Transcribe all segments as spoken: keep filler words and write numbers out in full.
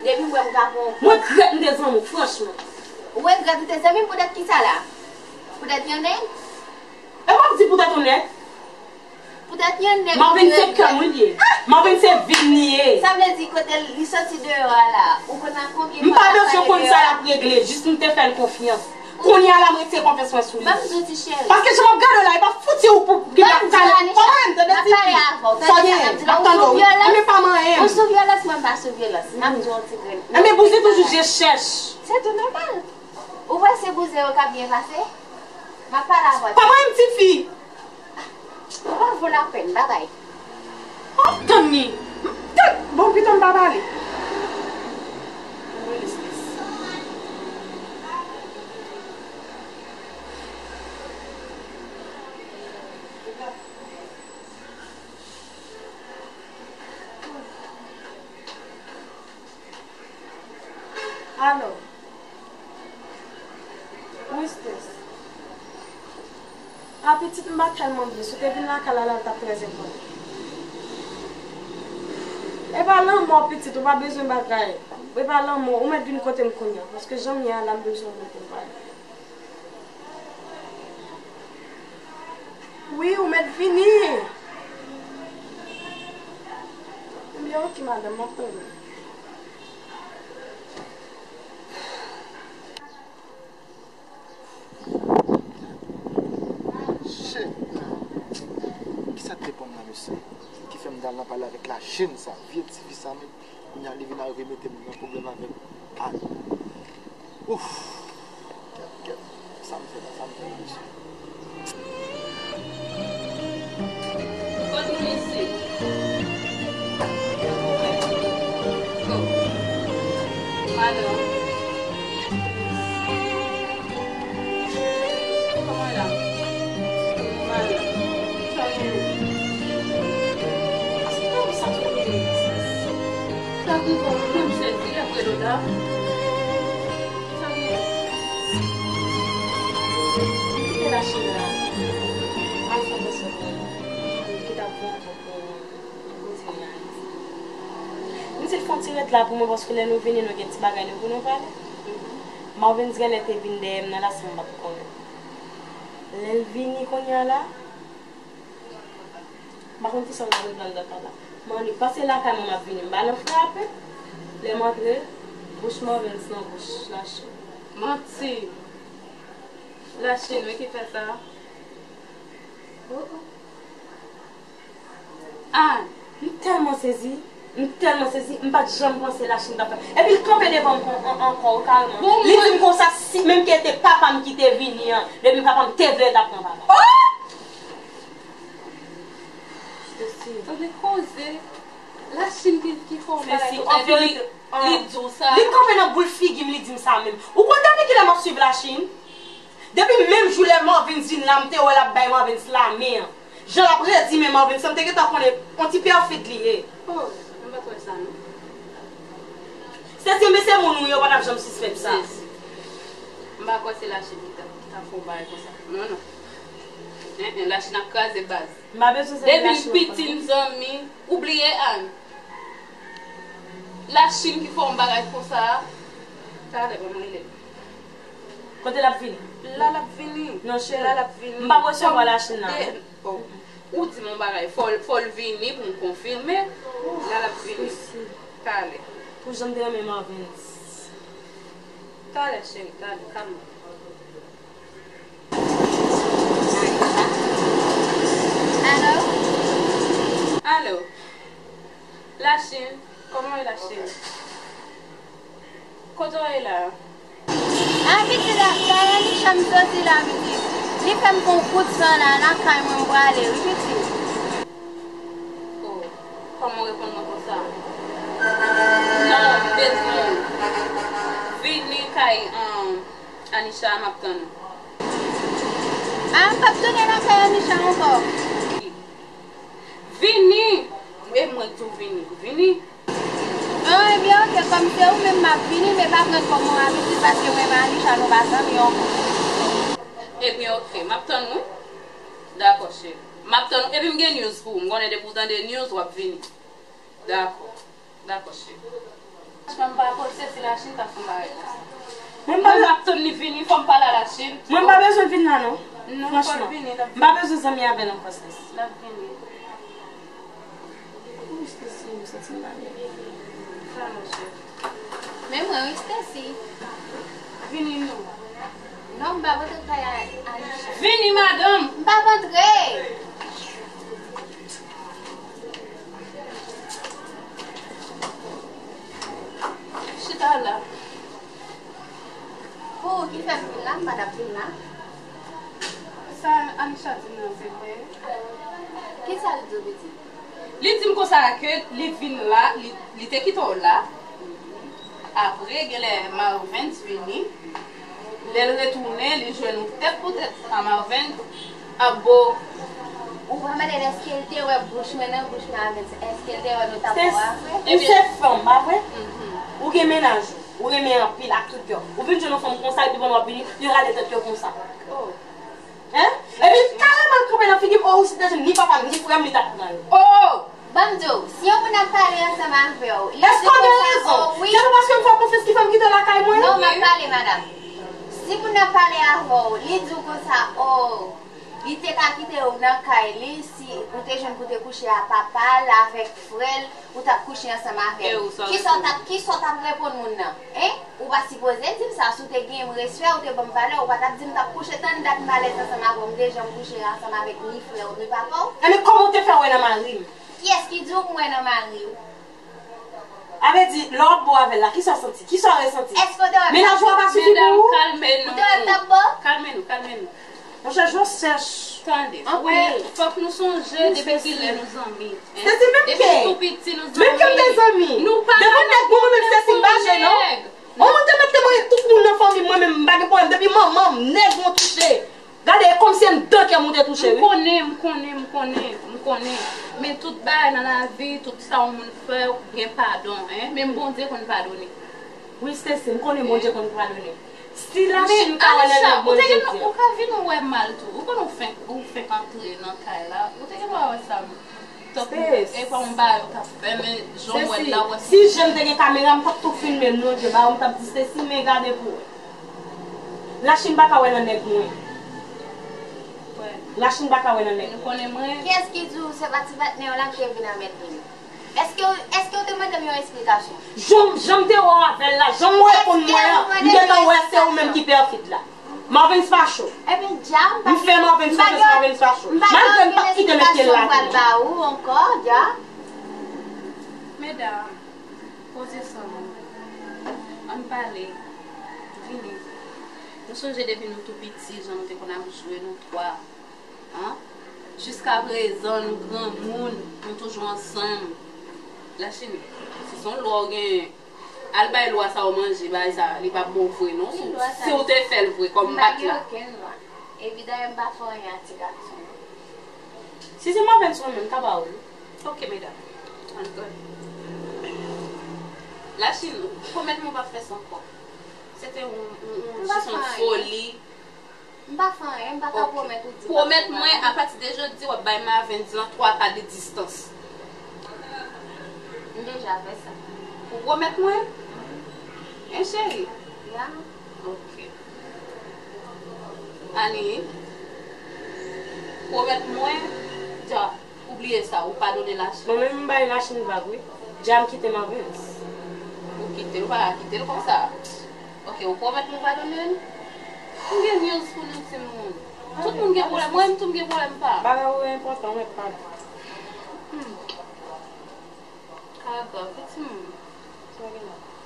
Depi m wè m ka pran yon kòb. Mwen regrèt m te zanmi w, franchman. Ou regrèt ou te zanmi m poutèt kisa la? Poutèt yon nèg? E w ap di poutèt yon nèg? Poutèt yon nèg. Marvin se kè m wi l ye. Marvin se vin li ye. Sa vle di kote li soti deyò a la, ou konn ak konbyen fwa l ap pale deyò a? M pa bezwen konn sa l ap regle, jis m te fè l konfyans. Kounye a la m retire konfyans mwen sou li. Ban m di w ti cheri. Paske jan m ap gade w la, e pa fouti ou pou gen ap gade. Ban m di w Anisha, m ap pale avè w. Sa gen? M ap tande w. Ou sou vyolans? Ou sou vyolans, mwen m pa sou vyolans. M ap di w yon ti grenn. Enben bouzen toujou je chèch. Se tou nòmal. Ou wè se bouzen yo k ap byen pase? M ap pale avè w. Pa manyen m tifi. Ou pa vo lapèn, babay. Oh, tann li. Tann, bon, pito m pa pale. Mwen lespès. Alo. Wi, Stess. A, pitit m pa tèlman byen. Si w te vin lakay la, la, l t ap trè enpòtan. E pa lanmò, pitit, ou pa bezwen bagay. E pa lanmò, ou mèt vin kote m kounye a. Paske jan m ye a la, m bezwen w pou m pale. Wi, ou mèt vini. Ebyen, oke, madanm, m ap tann ou. Shit. Kisa k te pran m nan, mesye? Ki fè m t al nan pale avèk Lachin sa, vye tifi sa menm. Kounye a, li vin arive mete m nan pwoblèm avèk Ann. Ouf! Kèt, kèt. Sa m fè la, sa m fè la, mesye. Kot moun isit? Go. Madanm. Kòman w ye la? Kòman w ye la? Sa w ye? Sa w ye? Sa w ye? Sa w ye? Kite Lachin la. Al fè yon sòt. Kite ap fè yon kòb pou, pou di reyalite. M di l fè yon ti ret la pou mwen, paske lè nou vini, nou gen ti bagay nou pou nou pale. Marvens genlè te vin dèyè m nan la, san m pa t konnen. Lè l vini kounye a la, m pa konn kisa l t ap regle anndan kay la. M annik pase lakay mwen, m ap vini. M pa nan frape. Lè m antre, bouch Marvens nan bouch Lachin. Manti! Lachin, wi, ki fè sa. Oh, oh. Ah, m tèlman sezi, m tèlman sezi, m pa t janm panse Lachin t ap fè. Epi l kanpe devan m kon, an, ankò, wi, kareman. Bon, li di m konsa, si menm ke te papa m ki te vini an, depi papa m te vle, l t ap pran bagay. Oh! Stacy. Tande koze. Lachin ki, ki fè yon bagay konsa, epi li, li di w sa. Li kanpe nan boul figi m, li di m sa menm. Ou konn depi kilè m ap swiv Lachin? Depi menm jou lè Marvens vin la, m te wè l ap bay Marvens lamen an. Jan l ap redi men Marvens lan, m te gentan konnen yon ti pèfid li ye. Oh, m pa t wè sa non. Se di, men se moun ou ye, ou pa t ap janm sispèk sa. Sezi. M pa kwè se Lachin ki t ap, ki t ap fè yon bagay konsa. Non, non. En, en, Lachin ap kraze baz. M pa bezwen sèvi Lachin ankò non. Depi l piti m zanmi, ou bliye Ann. Lachin ki fè yon bagay konsa a. Talè, ban m rele l. Kote l ap vini? La l ap vini. Non, cheri. La l ap vini. M p ap resevwa Lachin nan. Oh. Ou di m yon bagay, fò l, fò l vini pou m konfime. La l ap vini. Talè. Pou jan m te renmen Marvens. Talè, cheri, talè, kalme. Alo? Alo? Lachin, kòman w ye Lachin? Kote w ye la? A, pitit, la, kay Anisha m soti la, pitit. Li fè m fè yon kout san la, lakay mwen m prale, wi, pitit. Oh, kòman w reponn mwen konsa? Non, m bezwen w. Vini kay, um, Anisha, m ap tann ou. A, m p ap tounen lakay Anisha ankò. Vini! E mwen k di w vini. Vini! An, ebyen, oke, kòm se ou menm m ap vini, men pa pran kòm yon abitid, paske mwen menm Anisha, nou pa zanmi ankò. Ebyen, oke, m ap tann ou. Dakò, cheri. M ap tann ou. Epi m gen news pou ou. M konnen depi w tande news, w ap vini. Dakò. Dakò, cheri. Franchman, m pa panse si Lachin t ap fè yon bagay konsa. Mwen m pa Mwen, m ap tann li vini, fò m pale a Lachin. Mwen m pa bezwen vin la non. Non, fò l Franchman, vini, l ap m pa bezwen zanmi avè l ankò, Stacy. L ap vini. Wi, Stacy, m santi m pa byen. Sa non, chè. Men mwen, wi, Stacy. Vini non. Non, m p ap antre kay a Anisha. Vini, madanm! M p ap antre! Chita la. Pou ki fè m vin la, m pa t ap vin la. Sa Anisha di m nan, se vre? Kisa l di w, pitit? Li di m konsa ke li vin la, li, li te kite w la. Apre, genlè Marvens vini. Lè l retounen, li jwenn ou tèt pou tèt a Marvens ap bo. Ou pa mande l èske l te wè bouch mwen nan bouch Marvens? Èske l te wè nou t ap Se, bo a vre? Ou se fanm, pa vre? Mhm. Ou gen mennaj ou, ou renmen anpil ak tout kè w. Ou vin jwenn yon fanm konsa, epi pandan w ap vini, yo rale tèt yo konsa. Oh. Hein? Epi kareman l kanpe nan figi m, oh, ou si te jwenn ni papa m, ni frè m, li t ap pran l. Oh! Ban m di w, si yon moun ap pale ansanm avè w, li Èske w gen rezon? Oh, wi. Se pa paske m fè w konfyans ki fè m kite w lakay mwen? Non, m ap pale, madanm. Si moun nan pale avè w, li di w konsa, oh, li te ka kite w nan kay li, si ou te jwenn pou te kouche a papa l avèk frè l, ou t ap kouche ansanm avè l. E ou, sa w Kisa w t ap, kisa w t ap reponn moun nan? Hein? Ou pa sipoze di m sa, si w te gen respè, ou te ban m valè, ou pa t ap di m t ap kouche, tann dat m alèz ansanm avè w, m te janm kouche ansanm avèk ni frè w, ni papa w. Enben, kòman w te fè wè nan mari m? Kiyès ki di w m wè nan mari w? A vle di, lè w ap bo avè l la, kisa w santi? Kisa w resanti? Èske w te wè m t ap bo? Mennaj ou a pa sifi pou ou? Medam, kalme nou. Ou te wè m t ap bo? Kalme nou, kalme nou. Monchè, je cherche. Tande, ou wè, fòk nou sonje depi ki lè nou zanmi. Hein? Stacy, menm Depi ke, nou tou piti, nou menm ke m te zanmi. Zanmi. Nou pa Depi nèg mwen, mwen menm, Stacy, m pa je, non. Nèg. On moun te mèt te manje tout moun nan fanmi m, mwen menm, m pa gen pwoblèm. Depi manman m, nèg mwen touche. Gade, e kòmsi anndan kè m ou te touche, M wi. konnen, m konnen, m konnen, m konnen. Men tout bagay nan lavi, tout sa yon moun fè, gen padon, hein. Menm Bondye konn padone. Wi, Stacy, m konnen Bondye konn padone. Si Lachin ka wè nan nèg mwen jodi a. Ou ka vin wè mal tou. Ou konn ou fenk, ou fenk antre nan kay la. Ou te gen dwa wè sa. Tankou, e pa yon bagay ou t ap fè, men jan w wè l la, w wè si jan m te gen kamera, m t ap tou filme l, non, Dye, ba, m t ap di, Stacy, men gade pou wè. Lachin pa ka wè nan nèg mwen. Lachin pa ka wè nan nèg mwen. Nou konnen mwen. Kiyès ki di w se pa ti patnè w la ki te vin anmède m? Èske, èske w te mande m yon esplikasyon? Jan, jan m te wè w avè l la, jan w reponn mwen an, m gentan wè se ou menm ki pèfid la. Marvens pa cho. Ebyen, dja, m pa M fè Marvens konfyans, Marvens pa cho. M pa gen okenn esplikasyon m pral ba ou ankò, dja. Medam, poze san nou. Ann pale. Vini. Nou sonje depi nou tou piti, jan nou te konn ap jwe, nou twa. An? Jiskaprezan, nou granmoun, nou toujou ansanm. Lachin, si se yon lwa w genyen, al bay lwa sa w manje, bagay sa, li p ap bon vre non. Si w te fè l vre kòm patnè. M pa gen okenn lwa. Epi dayè, m pa fè anyen a ti gason. Si se Marvens mwen menm, m ta ba w li. Ok, medam. Ann gade. Lachin, pwomèt mwen w p ap fè sa ankò. Se te yon, yon, yon, jis yon foli. M pa fè anyen, m pa ka pwomèt ou di m ap fè anyen. Pwomèt mwen, apati de jodi, w ap bay Marvens lan twa pa de distans. M deja fè sa. Ou pwomèt mwen? Hein, cheri? Ya. Ok. Ani, pwomèt mwen, dja, ou bliye sa, ou padone Lachin. Mwen menm, m bay Lachin vag, wi. Dja m kite Marvens. Ou kite l, ou pa ka kite l konsa. Ok, ou pwomèt nou padone l? M gen news pou nou, timoun. Tout moun gen pwoblèm, mwen menm tou m gen pwoblèm pa m. Bagay ou enpòtan, mwen pa. Hmm. Ka grav, wi, timoun.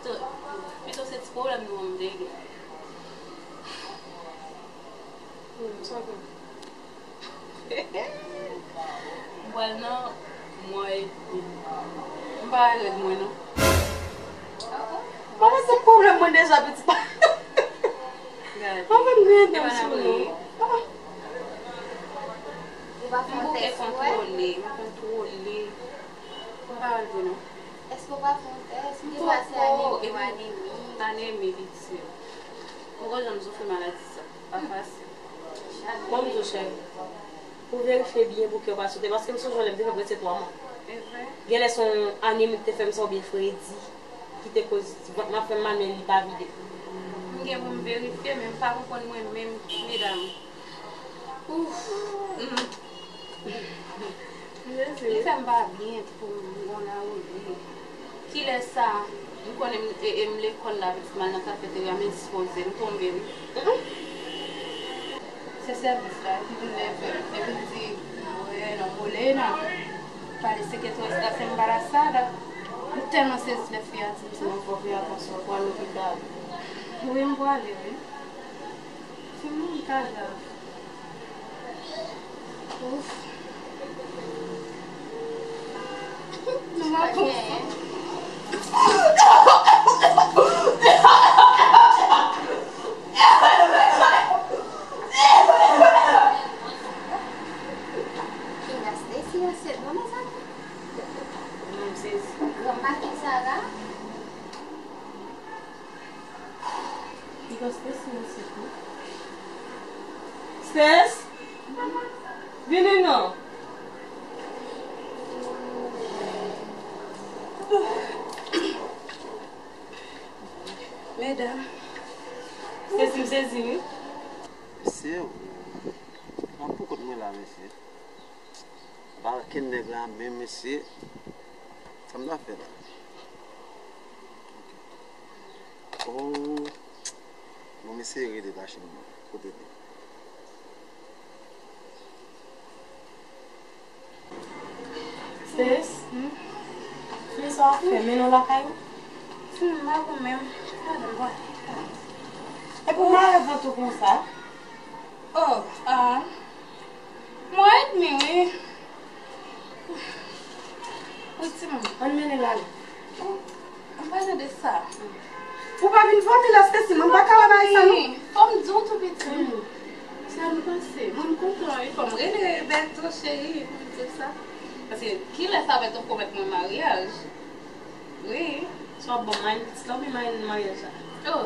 Pito, pito se ti pwoblèm nou an m te gen. Hmm, sa gen. M pral nan mwa edmi. M pa rèd mwen non. Mwen se pwoblèm mwen deja pitit. Gade. Anfen m gen dam sou nou. M bouke kontwole, m kontwole. M pa rèd non. Èske w pa fè yon tès? M poko, epi anemi, anemi pitit. M poko janm soufri maladi sa. Pa fasil. Bon, m di w, cheri, pou verifye byen pou kè w pa sote, paske m sonje lè m te fè prèske twa mwa. Genlè se yon anemi ki te fè m sa oubyen fredi. ki te koz vant m ap fè m mal, men li pa vide. M gen pou m verifye, men m pa konprann mwen menm, medam. Ouf. Mm. Li fè m pa byen pou m gon lawouyi. Kilè sa? M konnen m, e, e m lekòl la, pitit m al nan kafeterya, m endispoze, m tonbe, wi. Se sèvis la, epi vin nève m, epi l di, "Bueno, Molena, parece que tú estás embarazada." M tèlman sezi lè fi a di m sa. Sinon, fò w fè atansyon, pou al lopital. Wi, m pwale, wi. Timoun ka grav. Ouf. Nou pa konsa. Gimnastik, si yo se bon, mezanmi. Mwen sezi. Granma ki sa la? Li pa Stacy nan sèk non. Stacy! Vini non! Medam. Stacy, m sezi wi. Mesye, mwen pou kont mwen la, mesye. Pa okenn nèg la menm, mesye. Sa m ta fè la? Oh. Bon, mesye rele la, cheri mwen. Kote li? Stacy? Hmm? Fè sa w ap fè, mennen w lakay ou? Hmm, m pa bon menm. Gade m bò. Epi w mare vant ou konsa? Oh, ah. Mwa edmi, wi. Wi, timoun. Ann mennen l ale. M pa tande sa. Ou pa vin vòmi la, Stacy, mwen pa ka wè bagay sa, non. Wi, fò m di w tou piti. Hmm. Sa m panse. Mwen m kontan, wi. Fò m rele Berto, cheri, pou m di l sa. Paske kilè sa Berto pwomèt mwen maryaj? Wi. Sa w ap ban m anyen pitit la oubyen m anyen maryaj la? Oh,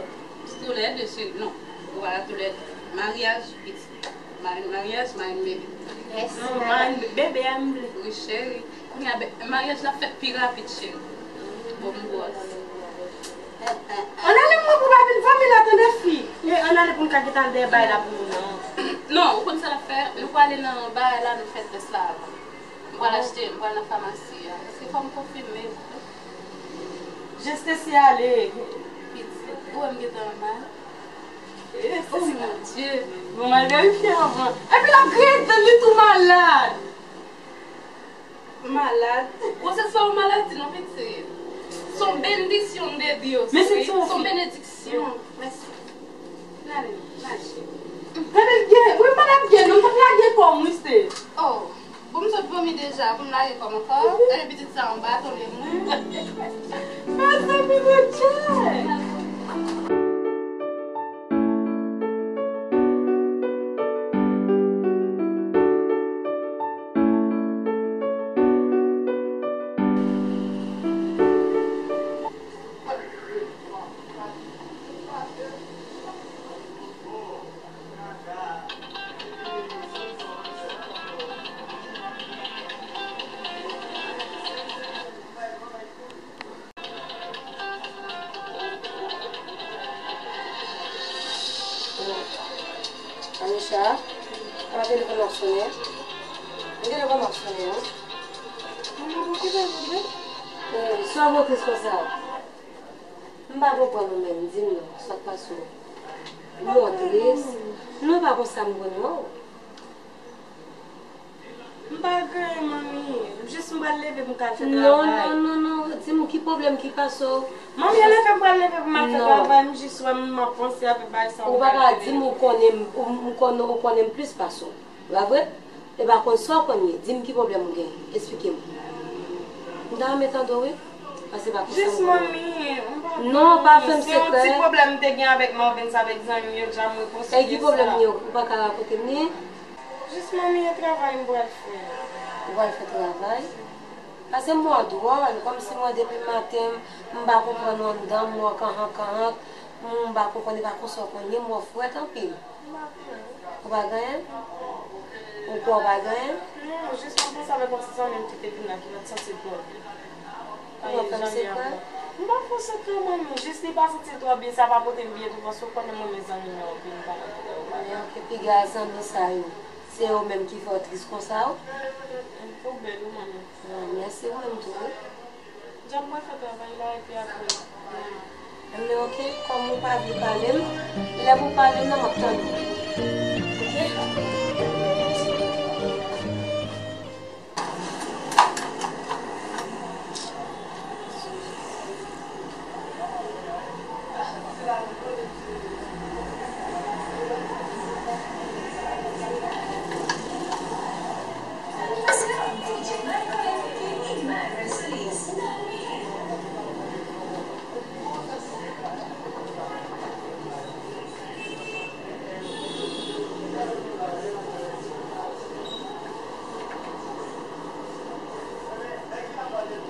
toulède, cheri. Non, ou pa toulède. Maryaj, pitit. Mari-, maryaj, marenn bebe. Mèsi, non, madanm. Marenn be-, bebe a m vle. Wi, cheri. Kounye a, be-, maryaj la fèt pi rapid, cheri. Bon, m gwòs. Ann ale mwen pou pa vin vòmi la, tande fi. E, ann ale pou n ka gentan al dèyè bay la pou nou, non. Non, ou konn sa n ap fè? Nou prale nan bay la, nou fè tès la avan. M pral achte, m pral nan famasi a. Paske fò m konfime. Jeste si ale. Pitit, ou wè m gentan mal. Oh, mon Dieu. Bon, m al verifye anvan. Epi l ap griyen dan l, li tou malad. Malad? Gwosès pa yon maladi, non, pitit. Se yon bendiksyon de Dios, wi. Se yon benediksyon. Mèsi. N ale, mache. Gade l gen, wi, malad gen, non, m t ap lage kò m, wi, se. Oh. Bon, m sot vòmi deja, pou m lage kò m ankò. Epi pitit sa anba, tonbe mwen. Mezanmi, Bondye! Anisha, a telefòn nan sonnen. Telefòn nan sonnen, wi. Manman, pou ki bèl moun, wi? Eh, sa w tris konsa? M pa konprann ou menm, di m non, sa k pase w? Ou tris? Non, pa konsa m konn wè w. M pa gen anyen, manmi. Jis m pral leve pou m ka al fè travay. Non, non, non, non. Di m ki pwoblèm ki pase w? Manmi, ann leve, m pral leve pou m al fè travay. M jis wè m ap panse avèk bagay sa. Ou pa ka di m ou konnen m, ou, ou konnen, ou konnen m plis pase w. Pa vre? E pa konn sa w konn ye. Di m ki pwoblèm ou genyen. Esplike m. M ta renmen tande w, wi. Paske pa konsa m konn. Jis manmi, m pa konn. Non, pa fè m sekrè. Se yon ti pwoblèm m te gen avèk Marvens, avèk zanmi m yo, deja m rekonsilye sa. E ki pwoblèm li ye? Ou pa ka rakonte m li? Jis manmi, e travay m pral fè. Ou pral fè travay? Sa se mwa dwòl, kòmsi mwen depi maten, m pa konprann ou anndan m, m wè w kanhank kanhank, m pa konprann, e pa konsa w konn ye, m wè w frèt anpil. Ou pa gen anyen? Ou kwè w pa gen anyen? Non, jis mwen panse avèk yon ti zanmi m ki te vin la, ki pa t sanse dwòl. Ou pa fè m sekrè? M pa fè w sent non, manmi. Jis li pa santi l twò byen, sa pa pote l byen tou, paske w konnen mwen renmen zanmi mwen anpil, m pa nan bagay ou pa. Men oke, piga zanmi sa yo, se yo menm ki fè w tris konsa, wi. Ou bèl, wi, manmi. Ah, mèsi, ou menm tou, wi. Djab mwen fè travay la, epi apre. Enben, oke, kòm ou pa vle pale m, lè pou pale m nan, m ap tande w. Oke?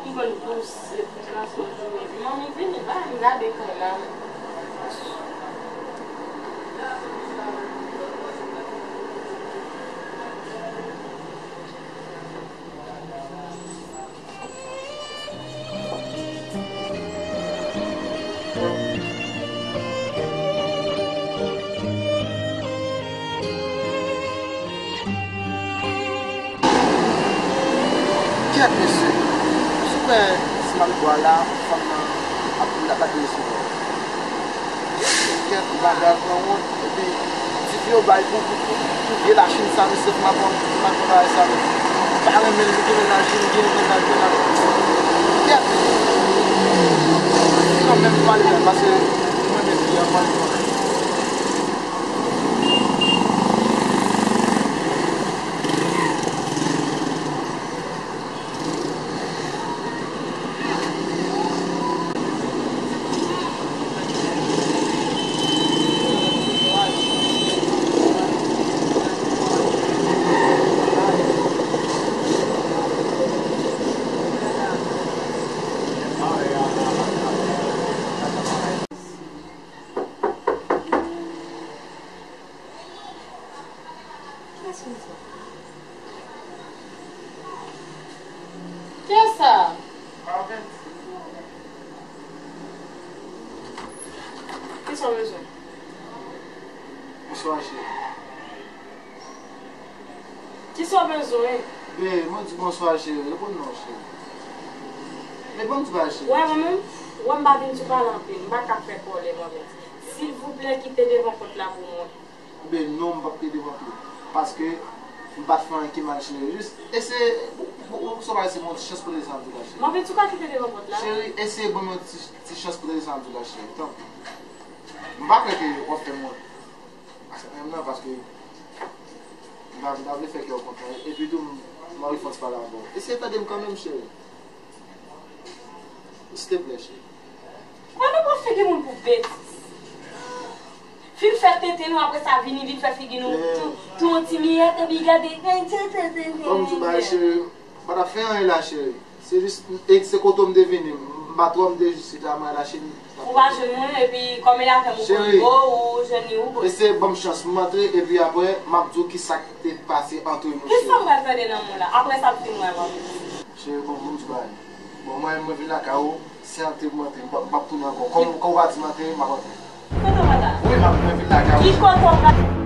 Yon bann pouse pou gason jwenn. Manmi vini, ba m gade kay la. Kèt mesye, si w wè si m ap bò a la, fanm nan ap, ap, ap, ap resevwa. Kèt, bagay pran wont, epi ti fi yo bay pou, pou, pou, pou vye lachin sa, mesye, m ap, m ap bay sa, mesye. M pa renmen l, li gen mennaj, li gen mennaj, mennaj. Kèt. Sinon, menm pale la, paske mwen menm fi an, mwen menm. Kiyès sa? Kisa w bezwen? Bonswa, cheri. Kisa w bezwen? Bebe, mwen di bonswa, cheri. Reponn non, cheri. Bebe, ban m di bagay, cheri. Wè, mwen menm, wè, m pa vin sou pale anpil. M pa ka fè kòlè, mwen menm. Silvouplè, kite devan pòt la pou mwen. Oubyen non, m p ap kite devan tou. Paske m pa t fè anyen ki mal, cheri. Jis eseye, ou, ou, ou, sa va eseye yon ti chans pou desann tou la, cheri. Mwen vin tou ka kite devan pòt la. Cheri, eseye ban m yon ti, ti chans pou desann tou la, cheri. Tanpri. M pa kwè ke w ap fè m wont ak sa menm nan, paske m pa, m pa vle fè kè w kontan. Epi tou, m, m anvi fè yon ti pale avè w. Eseye tande m kanmenm, cheri. Silteplè, cheri. Mwen nou pran figi moun pou betiz. Fin fè tenten nou, apre sa vini, vin fè figi nou tou, tou yon ti miyèt, epi gade. Ban m di w bagay, cheri. M pa t ap fè anyen la, cheri. Se jis, e se kote w m te vini. M pa twò, m te jis chita, mwen la, cheri. Ou pa jwenn mwen, epi kòm e la fè m konn bo, ou jwenn li, ou bo. Eseye ban m chans, m antre, epi apre, m ap di w kisa k te pase antre nou, cheri. Kisa m pral tande nan men w la? Apre sa, m fin wè m anvi. Cheri, bon, bon, m di bagay. Bon, mwen, mwen vin lakay ou, se antre m antre, m p ap, m p ap tounen ankò. Kòm, kòm ou pa di m antre, m ap antre. Kote w pral? Wi, m ap, mwen vin lakay ou. Ki kote w pral?